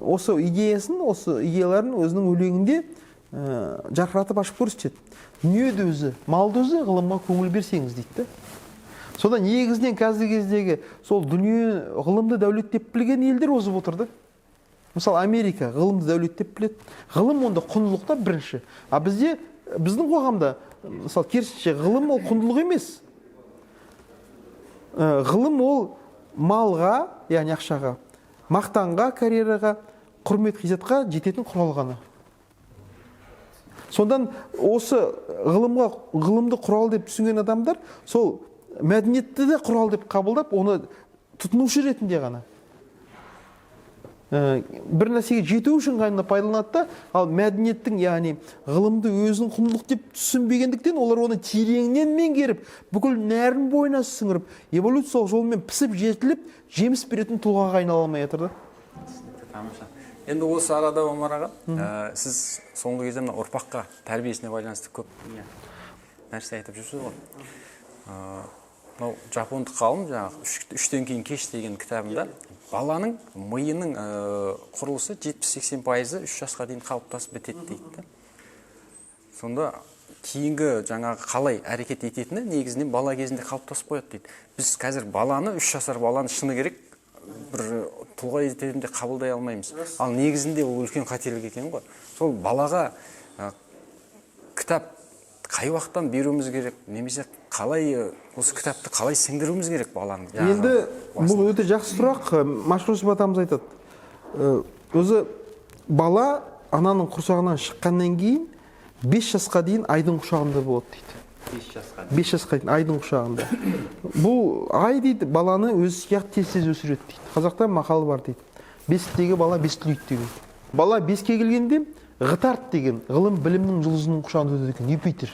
осы идеясын, осы идеяларын өзінің өлеңінде жарқыратып ашып көрсетеді. Дүние де өзі, мал да өзі, ғылымға көңіл берсеңіз дейді де. Сонда негізінен қазіргі кездегі сол дүние ғылымды дәулет деп білген елдер озып отырды. Мысалы, Америка ғылымды дәулет деп біледі. Ғылым онда құндылық та бірінші. А бізде, біздің қоғамда, мысалы, керісінше, ғылым ол құндылық емес. Ғылым ол малға, яғни ақшаға, мақтанға, карьераға, құрмет ғизатқа жететін құрал ғана. Сондан осы ғылымды құрал деп түсінген адамдар сол мәдениетті де құрал деп қабылдап, оны тұтынушы ретінде ғана. Бір нәрсеге жету үшін ғана пайдаланады да, ал мәдениеттің, яғни ғылымды өзінің құндылық деп түсінбегендіктен олар оны тереңнен меңгеріп, бүкіл нәрін бойына сіңіріп, эволюциялық жолмен пісіп жетіліп, жеміс беретін тұлғаға айнала алмай жатыр да.
Тамаша. Енді осы арада, Омар аға, сіз соңғы кезде мына ұрпаққа тәрбиесіне байланысты көп нәрсе айтып жүрсіз ғой. Мынау жапондық ғалым жаңағы үштен кейін кеш деген кітабында баланың миының құрылысы жетпіс-сексен пайызы үш жасқа дейін қалыптасып бітеді дейді да. Сонда кейінгі жаңағы қалай әрекет ететіні негізінен бала кезінде қалыптасып қояды дейді. Біз қазір баланы, үш жасар баланы шыны керек бір тұлға ретінде қабылдай алмаймыз. Ал негізінде ол үлкен қателік екен ғой. Сол балаға кітап қай уақыттан беруіміз керек, немесе Қалай осы кітапты қалай сіңдіруіміз керек баланың?
Енді бұл өте жақсы сұрақ. Мәшһүр Жүсіп атамыз айтады, өзі бала ананың құрсағынан шыққаннан кейін 5 жасқа дейін айдың құшағында болады дейді.
5 жасқа.
5 жасқа дейін айдың құшағында. Бұл ай дейді баланы өзі сияқты тез-тез өсіреді дейді. Қазақта мақал бар дейді. Бесіктегі бала бес түлейді деген. Бала 5-ке келгенде Ғытарт деген ғылым білімнің жұлдызының құшағында өтеді екен, Юпитер.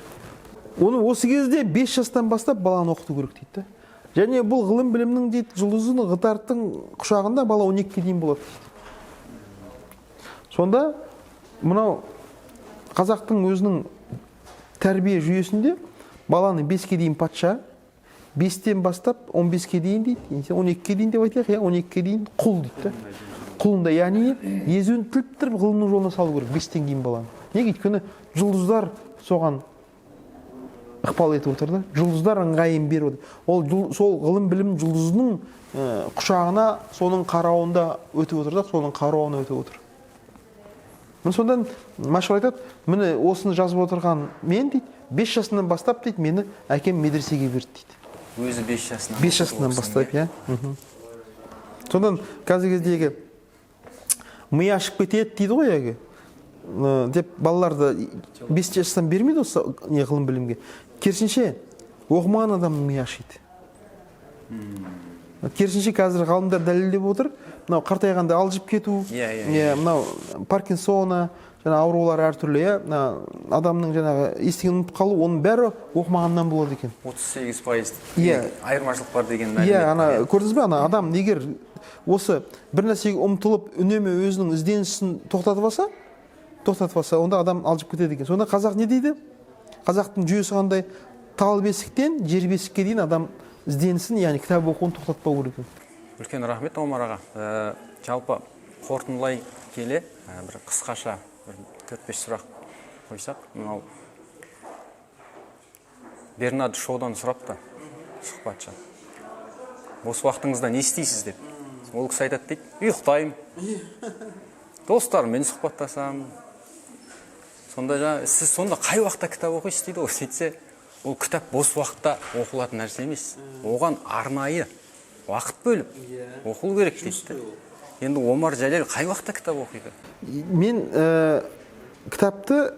Оны осы кезде 5 жастан бастап баланы оқыту керек дейді да. Және бұл ғылым білімнің дейді жұлдызының Ғытарттың құшағында бала 12-ге дейін болады дейді. Сонда мынау қазақтың өзінің тәрбие жүйесінде баланы 5-ке дейін патша, 5-тен бастап 15-ке дейін дейді, 12-ге дейін деп айтайық, 12-ге дейін құл дейді да. Құлында, яғни езуін тіліп тұрып ғылымның жолына салу керек 5-тен кейін баланы. Неге? Өйткені жұлдыздар соған ықпал етіп отыр да. Жұлдыздар ыңғайын беріп отыр. Ол сол ғылым білім жұлдызының құшағына, соның қарауында өтіп отыр да, соның қарауына өтіп отыр. Міне сондан Мәшһүр айтады, міне осыны жазып отырған мен дейді, 5 жасынан бастап дейді, мені әкем медресеге берді дейді.
Өзі 5 жасынан.
5 жасынан бастап, иә. Содан қазіргі кездегі ми ашып кетеді дейді ғой әлгі. Деп балаларды 5 жастан бермейді осы не ғылым білімге. Керісінше оқымаған адамның миы ашиды. Керісінше қазір ғалымдар дәлелдеп отыр, мынау қартайғанда алжып кету, мынау Паркинсона, жаңа аурулар әртүрлі, иә, мына адамның жаңағы естігенін ұмытып қалу, оның бәрі оқымағаннан болады екен.
38% айырмашылық бар деген мәлімет.
Иә, ана көрдіңіз бе, ана адам егер осы бір нәрсеге ұмтылып, үнемі өзінің ізденісін тоқтатып алса, онда адам алжып кетеді екен. Сонда қазақ не дейді? Қазақтың жүйесі қандай? Тал бесіктен жер бесікке дейін адам ізденісін, яғни кітап оқуын тоқтатпау керек екен.
Үлкен рахмет, Омар аға. Жалпы қорытындылай келе, бір қысқаша бір 4-5 сұрақ қойсақ, мынау Бернард Шоудан сұрапты сұхбатшы. Бос уақытыңызда не істейсіз деп. Ол кісі айтады дейді, ұйықтаймын. Достарыммен сұхбаттасамын. Сонда жаңа, сіз сонда қай уақытта кітап оқисыз дейді ғой. Сөйтсе, ол кітап бос уақытта оқылатын нәрсе емес. Оған арнайы уақыт бөліп оқылу керек дейді. Енді Омар Жәлел қай уақытта кітап оқиды?
Мен кітапты,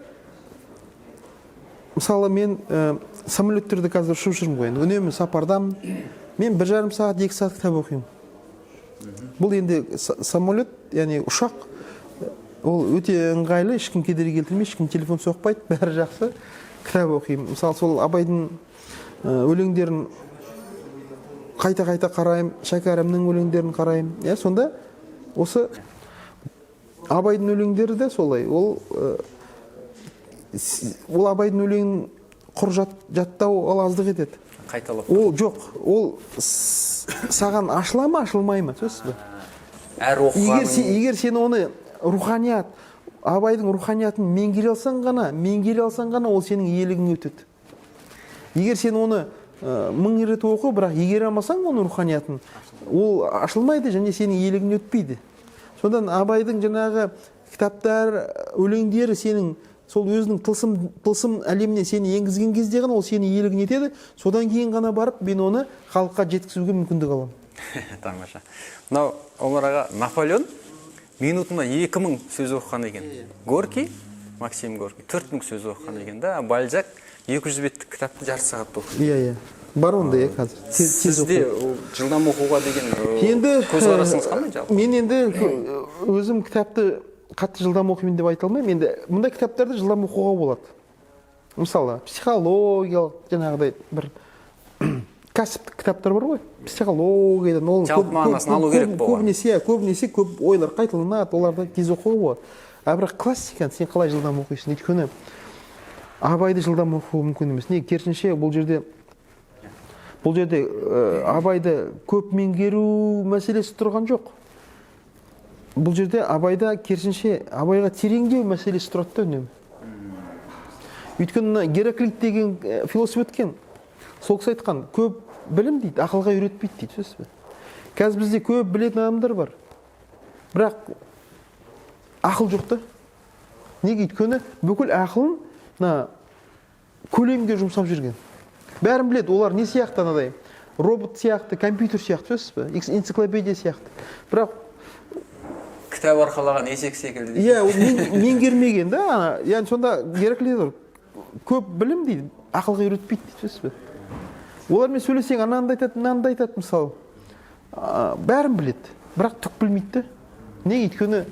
мысалы, мен самолеттерде қазір ұшып жүрмін ғой, енді үнемі сапардамын. Мен 1,5 сағат, 2 сағат кітап оқимын. Бұл енді самолет, яғни ұшақ, ол өте ыңғайлы, ешкім кедергі келтірмейді, ешкім телефон соқпайды, бәрі жақсы. Кітап оқимын. Мысалы, сол Абайдың өлеңдерін қайта-қайта қараймын, Шәкәрімнің өлеңдерін қараймын. Иә, сонда осы Абайдың өлеңдері де солай. Ол Абайдың өлеңін құр жаттау ол аздық етеді.
Қайталап.
Ол жоқ, ол саған ашыла ма, ашылмай ма, түсінесіз бе?
Әр оқығаның
Егер сен оны руханият, Абайдың руханиятын меңгере алсаң ғана, меңгере алсаң ғана ол сенің иелігіңе өтеді. Егер сен оны 1000 рет оқы, бірақ игере алмасаң оның руханиятын, ол ашылмайды және сенің иелігіңе өтпейді. Содан Абайдың жаңағы кітаптар, өлеңдері сенің сол өзінің тылсым әлеміне сені енгізген кезде ғана ол сені иелігіне етеді. Содан кейін ғана барып мен оны халыққа жеткізуге мүмкіндік аламын.
Тамаша. Мынау Омар аға, Наполеон минутына 2000 сөз оқыған екен. Горький, Максим Горький 4000 сөз оқыған екен да. Бальзак 200 беттік кітапты жарты сағатта оқиды.
Иә, иә. Бар ондай, иә, қазір. Тез
Сізде
оқиды.
ол жылдам оқуға деген,
Енді,
көзқарасыңыз қандай жалпы?
Мен енді өзім кітапты қатты жылдам оқимын деп айта алмаймын. Енді мұндай кітаптарды жылдам оқуға болады. Мысалы, психологиялық жаңағыдай бір кәсіптік кітаптар бар ғой. Психологиядан ол
Жалпы мағынасын алу керек болған.
Көбінесе көп ойлар қайталанады, оларды тез оқуға болады. А бірақ классиканы сен қалай жылдам оқисың? Өйткені Абайды жылдам оқу мүмкін емес. Неге? Керісінше бұл жерде Абайды көп меңгеру мәселесі тұрған жоқ. Бұл жерде Абайда керісінше Абайға тереңдеу мәселесі тұрады да үнемі. Өйткені мына Гераклит деген философ өткен. Сол кісі айтқан, көп білім дейді, ақылға үйретпейді дейді, түсінесіз бе? Қазір бізде көп білетін адамдар бар. Бірақ ақыл жоқ та. Неге? Өйткені бүкіл ақылын мына көлемге жұмсап жүрген. Бәрін біледі. Олар не сияқты, анадай робот сияқты, компьютер сияқты, түсінесіз бе, энциклопедия сияқты. Бірақ
кітап арқалаған есек секілді дейді.
Иә, ол меңгермеген да ана. Яғни сонда Гераклит көп білім дейді, ақылға үйретпейді дейді, түсінесіз бе. Олармен сөйлесең, ананы да айтады, мынаны да айтады, мысалы. Бәрін біледі, бірақ түк білмейді да. Неге? Өйткені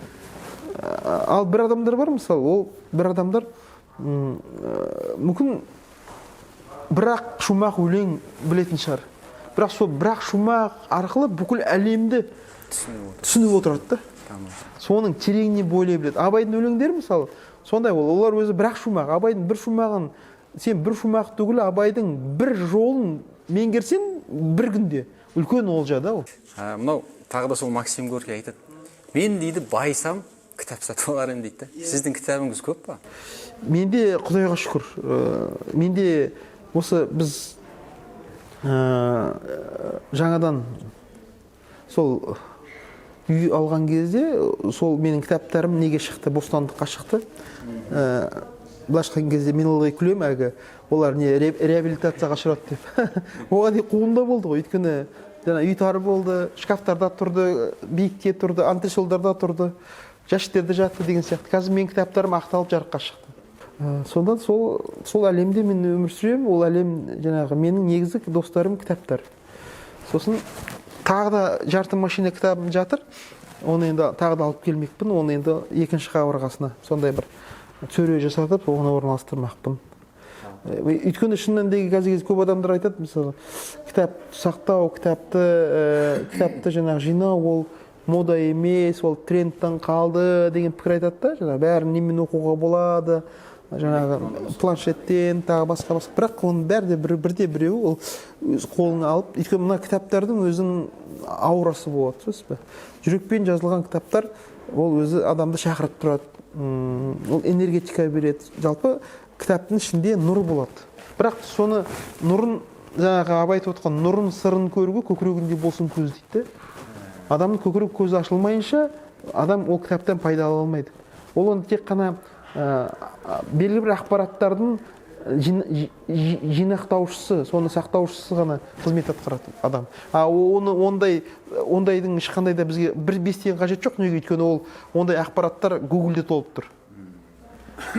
ал бір адамдар бар, мысалы, ол бір адамдар мүмкін бір-ақ шумақ өлең білетін шығар, бірақ сол бір-ақ шумақ арқылы бүкіл әлемді түсініп отырады да. Соның тереңіне бойлай біледі. Абайдың өлеңдері, мысалы, сондай. Ол олар өзі бір-ақ шумақ, Абайдың бір шумағын, сен бір шумақ түгіл, Абайдың бір жолын меңгерсең бір күнде, үлкен олжа да ол.
Мынау тағы да сол Максим Горький айтады: мен, дейді, байысам, кітап сатып алар едім, дейді да. Сіздің кітабыңыз көп па?
Менде, құдайға шүкір, менде осы біз жаңадан сол үй алған кезде, сол менің кітаптарым неге шықты, бостандыққа шықты. Былайша айтқан кезде, мен ылғи күлемін, әлгі олар не реабилитацияға ұшырады деп. Оған дейін қуғында болды ғой, өйткені жаңа үй тар болды, шкафтарда тұрды, биікте тұрды, антресолдарда тұрды, жәшіктерде жатты деген сияқты. Қазір менің кітаптарым ақталып, жарыққа шықты. Сонда сол әлемде мен өмір сүремін. Ол әлем жаңағы менің негізгі достарым кітаптар. Сосын тағы да жарты машина кітабым жатыр, оны енді тағы да алып келмекпін, оны енді екінші қабырғасына сондай бір сөре жасатып, оны орналастырмақпын. Өйткені шын мәніндегі қазіргі кезде көп адамдар айтады, мысалы, кітап сақтау, кітапты жаңағы жинау ол мода емес, ол трендтен қалды деген пікір айтады да. Жаңағы бәрін немен оқуға болады, жаңағы планшеттен, тағы басқа басқа. Бірақ оның бәрі де бірде біреуі ол өз қолыңа алып, өйткені мына кітаптардың өзінің аурасы болады, түсінесіз бе? Жүрекпен жазылған кітаптар ол өзі адамды шақырып тұрады, ол энергетика береді. Жалпы кітаптың ішінде нұр болады, бірақ соны нұрын, жаңағы Абай айтып отқан нұрын, сырын көруге көкірегінде болсын көз дейді да. Адамның көкірек көзі ашылмайынша, адам ол кітаптан пайда ала алмайды. Ол оны тек қана белгілі бір ақпараттардың жинақтаушысы, соны сақтаушысы ғана қызмет атқарады адам. А оны ондайдың ешқандай да бізге бір бес тиын қажет жоқ. Неге? Өйткені ол ондай ақпараттар Гуглде толып тұр,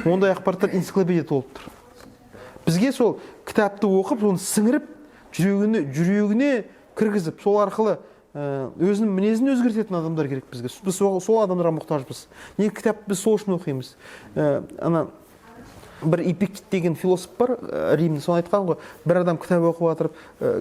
ондай ақпараттар энциклопедия толып тұр. Бізге сол кітапты оқып, соны сіңіріп, жүрегіне кіргізіп, сол арқылы өзінің мінезін өзгертетін адамдар керек бізге. Біз сол адамдарға мұқтажбыз. Неге кітап біз сол үшін оқимыз? Ана бір Эпиктет деген философ бар, Римде, соны айтқан ғой: бір адам кітап оқып жатырып,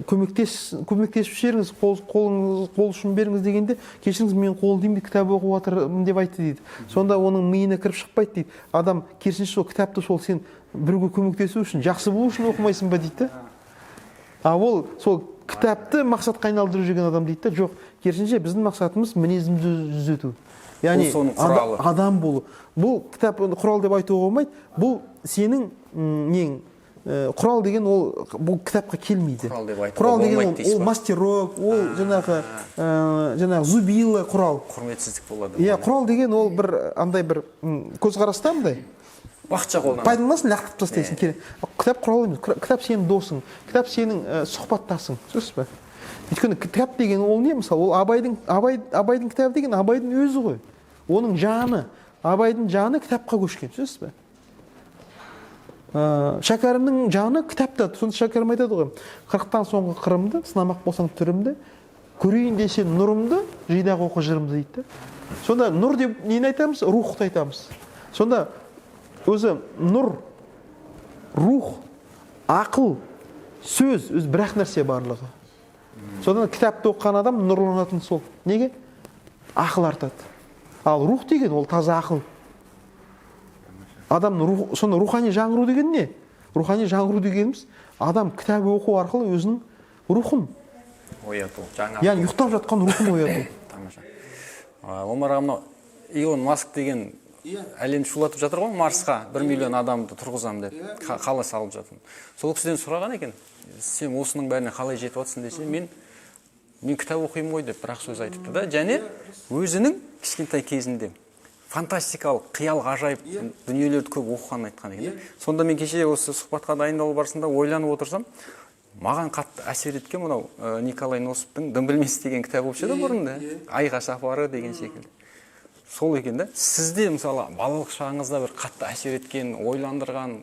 көмектесіп жіберіңіз, қол ұшын беріңіз дегенде, кешіріңіз, мен қолым тимейді, кітап оқып жатырмын деп айтты дейді. Сонда оның миына кіріп шықпайды дейді. Адам керісінше сол кітапты сол сен біреуге көмектесу үшін, жақсы болу үшін оқымайсың ба дейді да. А ол сол кітапты мақсатқа айналдырып жүрген адам дейді да. Жоқ, керісінше біздің мақсатымыз мінезімізді түзету, яғни
Бұл соның құралы.
адам болу. Бұл кітап оны құрал деп айтуға болмайды. Бұл сенің нең, құрал деген ол бұл кітапқа келмейді.
Құрал деп айтуға
Құрал деген
болмайды
ол,
дейсіз
ол
ба?
мастерок, ол жаңағы зубило құрал.
Құрметсіздік болады.
Иә, құрал деген ол бір андай бір көзқараста мындай
уақытша қолданады.
Пайдаланасың, лақтырып тастайсың. Керек. Кітап құрал емес. Кітап сенің досың, кітап сенің сұхбаттасың, түсінесіз бе? Өйткені кітап деген ол не, мысалы, ол Абайдың кітабы деген Абайдың өзі ғой, оның жаны, Абайдың жаны кітапқа көшкен, түсінесіз бе? Шәкәрімнің жаны кітапта. Сонда Шәкәрім айтады ғой: қырықтан соңғы қырымды сынамақ болсаң, түрімді көрейін десе, нұрымды жида, оқы жырымды дейді да. Сонда нұр деп нені айтамыз? Рухты айтамыз. Сонда өзі нұр, рух, ақыл, сөз өзі бір ақ нәрсе барлығы. Содан кітапты оқыған адам нұрланатын сол. Неге? Ақыл артады. Ал рух деген ол таза ақыл. Адамның рух, сонда рухани жаңғыру деген не? Рухани жаңғыру дегеніміз адам кітап оқу арқылы өзінің рухын
ояту, жаңа
яғни ұйықтап жатқан рухын ояту.
Тамаша. Омар аға, мынау Илон Маск деген әлемді шулатып жатыр ғой, Марсқа 1 миллион адамды тұрғызамын деп, қала салып жатыр. Сол кісіден сұраған екен: сен осының бәріне қалай жетіп жатрсың десе, мен кітап оқимын ғой деп бір ақ сөз айтыпты да. Және өзінің кішкентай кезінде фантастикалық, қиял, ғажайып дүниелерді көп оқығанын айтқан екен да. Сонда мен кеше осы сұхбатқа дайындалу барысында ойланып отырсам Маған қатты әсер еткен мынау Николай Носовтың «Дым білмес» деген кітабы болып еді бұрын да, «Айға сапары» деген секілді. Сол екен да. Сізде, мысалы, балалық шағыңызда бір қатты әсер еткен, ойландырған,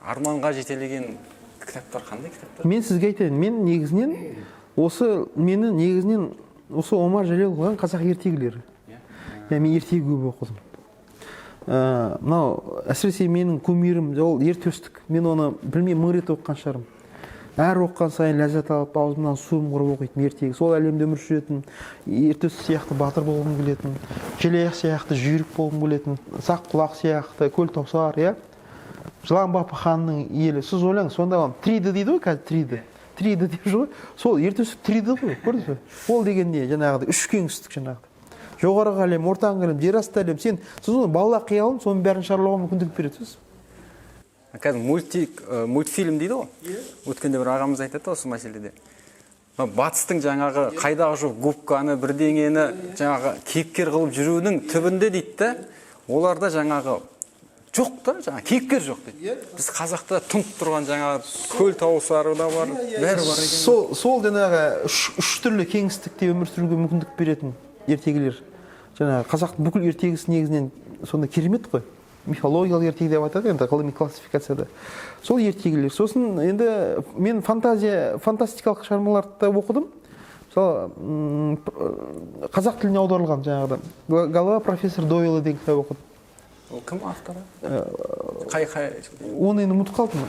арманға жетелеген кітаптар қандай кітаптар?
Мен сізге айтайын, мен негізінен осы, мені негізінен осы Омар Жәлел қойған қазақ ертегілері. Иә, мен ертегі көп оқыдым. Мынау әсіресе менің кумирім ол Ер Төстік. Мен оны білмеймін, мың рет оқыған шығармын. Әр оқыған сайын ләззат алып, аузымнан суым құрып оқитын ертегі. Сол әлемде өмір сүретін, Ер Төстік сияқты батыр болғым келетін, Желаяқ сияқты жүйрік болғым келетін, Сақ құлақ сияқты Көл Таусар, иә, Жылан Бапы ханның елі. Сіз ойлаңыз, сонда 3D дейді ғой қазір, 3D, 3D деп жүр ғой. Сол Ер Төстік 3D ғой, көрдіңіз бе? Ол деген не? Жаңағыдай үш кеңістік, жаңағыдай жоғарғы әлем, ортаңғы әлем, жер асты әлем. Сіз оны бала қиялын, соның бәрін шарлауға мүмкіндік береді сіз.
Қазір мультфильм дейді ғой. Өткенде бір ағамыз айтады осы мәселеде. Батыстың жаңағы қайдағы жоқ губканы, бірдеңені жаңағы кейіпкер қылып жүруінің түбінде дейді да, оларда жаңағы жоқ та, жаңағы кейіпкер жоқ дейді. Біз қазақта тұнып тұрған жаңағы Көл Тауысары да бар, бәрі бар екен.
Сол жаңағы үш түрлі кеңістікте өмір сүруге мүмкіндік беретін ертегілер. Жаңағы қазақтың бүкіл ертегісі негізінен сондай керемет қой. Мифологиялық ертегі деп айтады енді ғылыми классификацияда. Сол ертегілер. Сосын енді мен фантазия, фантастикалық шығармаларды да оқыдым. Мысалы, қазақ тіліне аударылған жаңағыда «Голова профессора Дойла» деген кітап оқыдым.
Ол кім авторы? Қай қай?
Оны енді ұмытып қалдым.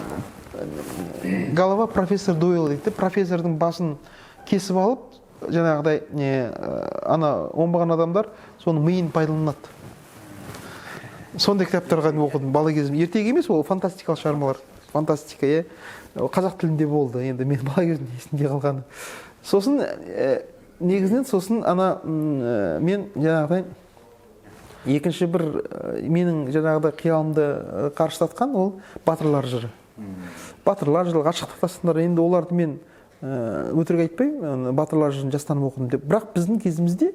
«Голова профессора Дойла» дейді. Профессордың басын кесіп алып, жаңағыдай не, ана оңбаған адамдар соның миын пайдаланады. Сондай кітаптарға мен оқыдым бала кезім. Ертегі емес, ол фантастикалық шығармалар. Фантастика, иә. Қазақ тілінде болды. Енді мен бала кезімде есімде қалғаны. Сосын негізінен сосын ана мен жаңағыдай екінші бір менің жаңағыдай қиялымды қарыштатқан ол батырлар жыры. Батырлар жыры, ғашықтық дастандары. Енді оларды мен өтірік айтпаймын, батырлар жырын жастанып оқыдым деп. Бірақ біздің кезімізде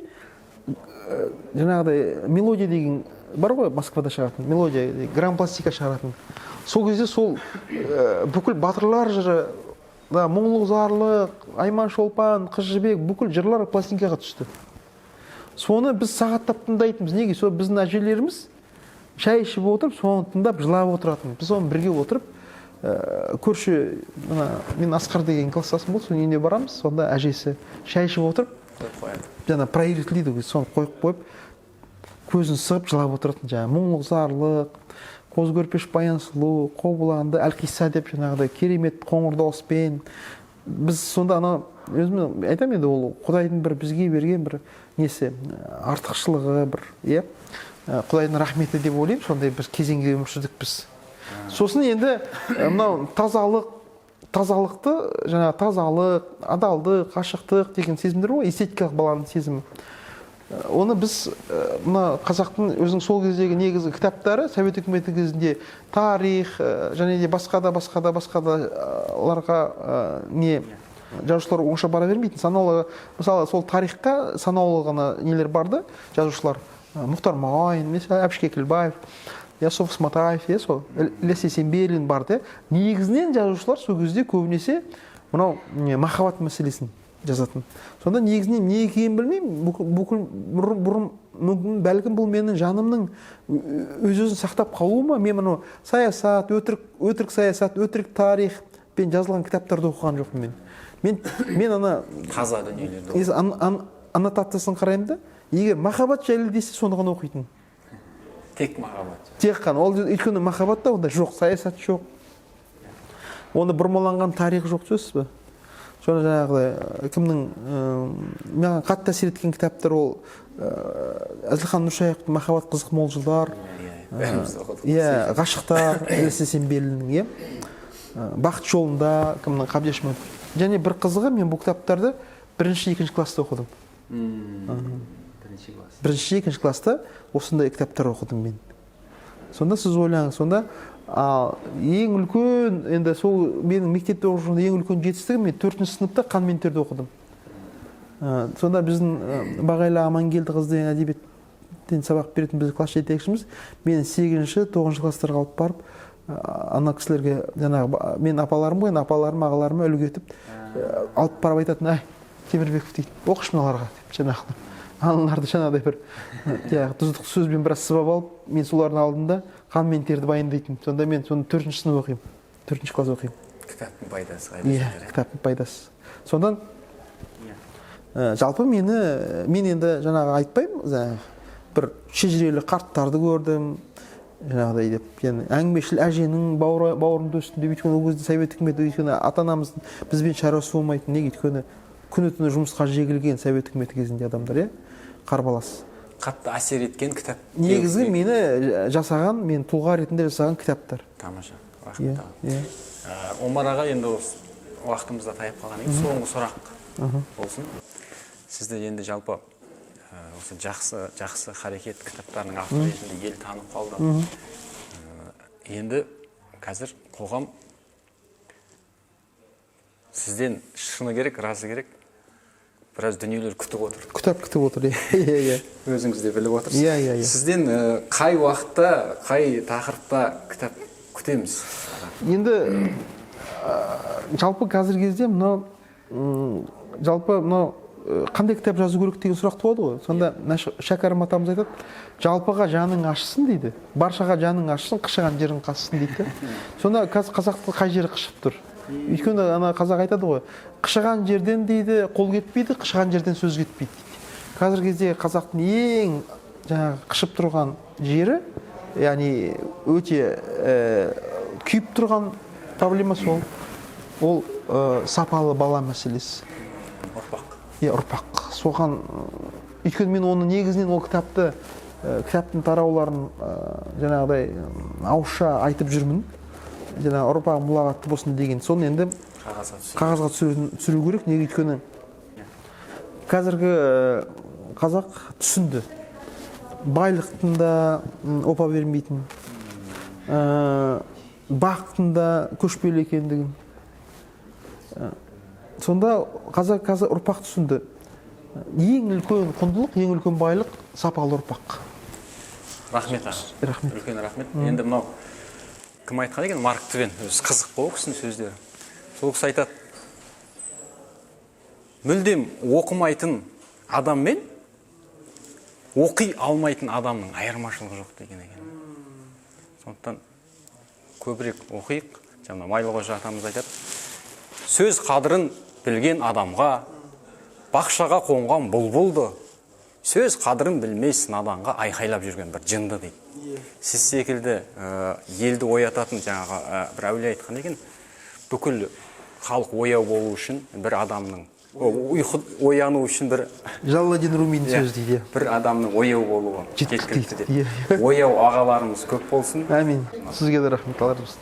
жаңағыдай «Мелодия» деген бар ғой, Москвада шығатын «Мелодия», грампластика шығаратын. Сол кезде сол бүкіл батырлар жыры да, Мұңлық Зарлық, Айман Шолпан, Қыз Жібек, бүкіл жырлар пластинкаға түсті. Соны біз сағаттап тыңдайтынбыз. Неге? Сол біздің әжелеріміз шай ішіп отырып соны тыңдап жылап отыратын. Біз соны бірге отырып, көрші мына мен Асқар деген класстасым болды, соның үйіне барамыз. Сонда әжесі шай ішіп отырып
қойып қояды.
Жаңа проигрыватель дейді ғой, соны қойып қойып, көзін сығып жылап отыратын. Жаңағы Мұңлық Зарлық, Қозы Көрпеш Баян Сұлу, Қобыланды, Әлқисса деп жаңағыдай керемет қоңыр дауыспен. Біз сонда ана өзім айтамын енді, ол Құдайдың бір бізге берген бір несі, артықшылығы бір, иә, Құдайдың рахметі деп ойлаймын. Сондай бір кезеңге өмір сүрдік біз. Сосын енді мынау тазалық, тазалықты, жаңағы тазалық, адалдық, ғашықтық деген сезімдер ғой, эстетикалық баланың сезімі. Оны біз мына қазақтың өзінің сол кездегі негізгі кітаптары, совет үкіметі кезінде тарих және де басқа да, басқа да, басқа да-ларға не жазушылар онша бара бермейтін. Санаулы, мысалы, сол тарихқа санаулы ғана нелер барды, жазушылар. Мұхтар Мағауин, мысалы, Әбіш Кекілбаев, Ясов Сматаев, иә, сол Ілияс Есенберлин барды. Негізінен жазушылар сол кезде көбінесе мынау махаббат мәселесін жазатын. Сонда негізінен не екенін білмеймін, бүкіл бұрын мүмкін, бәлкім, бұл менің жанымның өз өзін сақтап қалуы ма, мен мынау саясат, өтірік, өтірік саясат, өтірік тарихпен жазылған кітаптарды оқыған жоқпын. Мен ана
таза дүниелерді
аннотациясын қараймын да, егер махаббат жайлы десе, соны ғана оқитын.
Тек махаббат.
Тек қана ол, өйткені махаббатта онда жоқ саясат, жоқ онда бұрмаланған тарих жоқ, түсінесіз бе? Соны жаңағыдай кімнің, маған қатты әсер еткен кітаптар ол Әзілхан Нұршайықовтың «Махаббат қызық мол жылдар»,
бәріміз оқыдық.
Иә, «Ғашықтар», Ілияс Есенберлиннің, иә, «Бақыт жолында», кімнің, Қабдеш. Және бір қызығы, мен бұл кітаптарды бірінші, екінші класста оқыдым.
Бірінші класс.
Бірінші, екінші класста осындай кітаптар оқыдым мен. Сонда сіз ойлаңыз, сонда ал ең үлкен енді сол менің мектепте оқып жүргенде ең үлкен жетістігім, мен төртінші сыныпта «Қан мен терді» оқыдым. Сонда біздің Бағайла Амангелдіқызы деген әдебиеттен сабақ беретін біздің класс жетекшіміз мені сегізінші, тоғызыншы класстарға алып барып, ана кісілерге, жаңағы мен апаларым ғой енді, апаларым, ағаларыма үлгі етіп, Алып барып айтатын: «Әй, Темірбеков, – дейді, – оқышы мыналарға», – деп. Жаңағы аналарды жаңағыдай бір жаңағы тұздық сөзбен біраз сыбап алып, мен солардың алдында қан мен терді баяндайтынмын. Сонда мен соны төртінші сынып оқимын, төртінші класс оқимын.
Кітаптың пайдасы қайда
Иә.
жетер?
Кітаптың пайдасы содан. Жалпы мен енді жаңағы айтпаймын, жаңағы бір шежірелі қарттарды көрдім жаңағыдай деп, яғни әңгімешіл әженің бауырында өстім деп. Өйткені ол кезде совет үкіметі, өйткені ата анамыздың бізбен шаруасы болмайтын. Неге? Өйткені күні түні жұмысқа жегілген совет үкіметі кезінде адамдар, иә, қарбалас.
Қатты әсер еткен кітап?
Негізгі мені жасаған, мен тұлға ретінде жасаған кітаптар.
Тамаша,
Иә.
рахмет аға.
Иә.
Омар аға, енді осы уақытымыз да таяп қалған екен, соңғы сұрақ болсын. Сізді енді жалпы осы жақсы жақсы харекет кітаптарының авторы ретінде ел танып қалды. Енді қазір қоғам сізден, шыны керек, расы керек, біраз дүниелер күтіп отыр.
Кітап күтіп отыр, иә.
Өзіңіз де біліп отырсыз.
Иә, иә, иә.
Сізден қай уақытта, қай тақырыпта кітап күтеміз?
Енді жалпы қазіргі кезде мынау жалпы мынау қандай кітап жазу керек деген сұрақ туады ғой. Сонда мына Шәкәрім атамыз айтады: «Жалпыға жаның ашысын, – дейді, – баршаға жаның ашысын, қышыған жерің қасысын», – дейді да. Сонда қазір қазақтың қай жері қышып тұр? Өйткені ана қазақ айтады ғой: «Қышыған жерден, – дейді, – қол кетпейді, қышыған жерден сөз кетпейді», – дейді. Қазіргі кезде қазақтың ең жаңағы қышып тұрған жері, яғни өте күйіп тұрған проблема сол ол сапалы бала мәселесі.
Ұрпақ.
Иә, ұрпақ. Соған өйткені мен оны негізінен ол кітапты, кітаптың тарауларын жаңағыдай ауызша айтып жүрмін, жаңағы «Ұрпағым ұлағатты болсын» деген. Соны енді
қағазға түсіру.
Қағазға түсіру керек. Неге? Өйткені қазіргі қазақ түсінді байлықтың да опа бермейтін, бақтың да көшпелі екендігін. Сонда қазақ, қазір ұрпақ түсінді: ең үлкен құндылық, ең үлкен байлық – сапалы ұрпақ.
Рахмет, аға.
Рахмет.
Үлкен рахмет. Енді мынау кім айтқан екен? Марк Твен өзі. Қызық қой ол кісінің сөздері. Сол кісі айтады: мүлдем оқымайтын адам мен оқи алмайтын адамның айырмашылығы жоқ деген екен. Сондықтан көбірек оқиық. Жаңа Майлықожа атамыз айтады: «Сөз қадірін білген адамға бақшаға қонған бұлбұлды, сөз қадірін білмес наданға айқайлап жүрген бір жынды», – дейді. Сіз секілді елді оятатын жаңағы бір әулие айтқан екен: бүкіл халық ояу болу үшін бір адамның ұйқы ояну үшін бір
Жалаладдин Румидің сөзі дейді, иә.
Бір адамның ояу болуы
жеткілікті
жеткілікті
дейді.
деп. Ояу ағаларымыз көп болсын.
Әмин. Сізге де рахмет, Алла разы болсын.